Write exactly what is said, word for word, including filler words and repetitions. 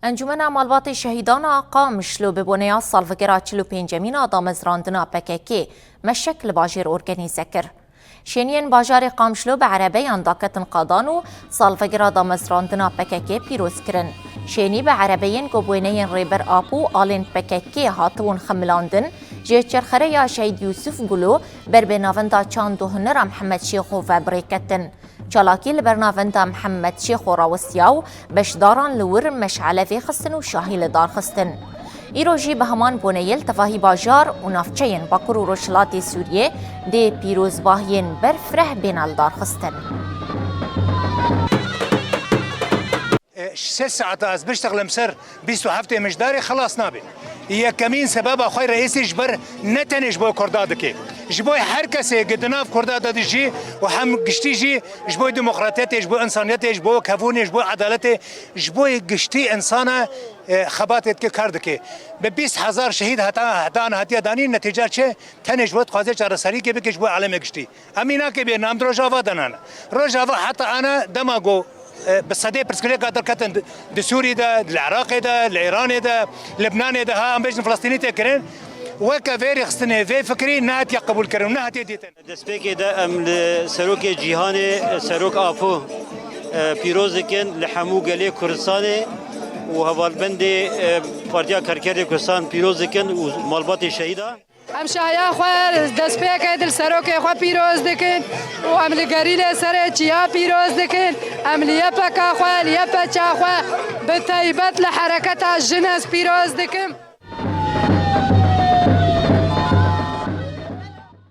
Encûmena Malbatê Şehîdan a Qamişlo bi boneya salvegera çil û pêncemîn a damezrandina P K K meşek li bajêr organîze kir. Şêniyên bajarê Qamişlo bi erebeyan daketin qadan û salvegera damezrandina P K K pîroz kirin. Şênî bi erebeyên ku bi wêneyên Rêber Apo û alên P K K hatibûn xemilandin, ji çerxereya Şehîd Yûsif Gulo ber bi navenda çand û hunera Mihemed Şêxo ve bi rê ketin. Çalakî li ber navenda Mihemed Şêxo rawistiya û beşdaran li wir meşale vêxistin û şahî li dar xistin. Îro jî bi heman boneyê li tevahî bajar û navçeyên Bakur û Rojhilatê Sûriyê dê pîrozbahiyên berfireh bêne li dar xistin. E, sê saeta ez biştexlim ser bîst û heftê Mijdarê, xelas nabe. Yekemîn sebeba xwe reîsê ji ber ne tenê ji bo Kurda dike. Ji bo her kesê ki di nav Kurda de dijî û hem giştî jî ji bo demokratiyetê, ji bo insaniyetê, ji bo kevûnê, ji bo edaletê, ji bo giştî insana, e, xebatê dike, kar dike. Bi bîst hezar şehîd heta, heta niha hatiye danîn, netîca çi? Tenê ji bo dixwaze çareserîkê bike ji bo alemê giştî. Em î nake bêne, em di Rojava de nane. Rojava heta ana dema ku, e, bi sedê pirsgirêka derketin di, di Sûrî de, li Iraqê de, li Îranê de, Libnanê de, ha em bêjin Filistînî tê kirin. Weke vê rêxistinê, vê fikirî nehatiye qebûlkirin û nehatiye dîtin. Destpêkê de em li Serokê Cîhanê, Serok Apo, e, pîroz dikin, li hemû gelê Kurdistanê û hevalbendê, e, Partiya Karkerê Kurdistan pîroz dikin û malbatê şehîda. Em şahiya xwe destpêkê dil serokê xwe pîroz dikin û em li gerîlê serê çiya pîroz dikin. Em li Y P K xwe, li Y P Ç xwe, bi teybet li hereketa jin ez pîroz dikim.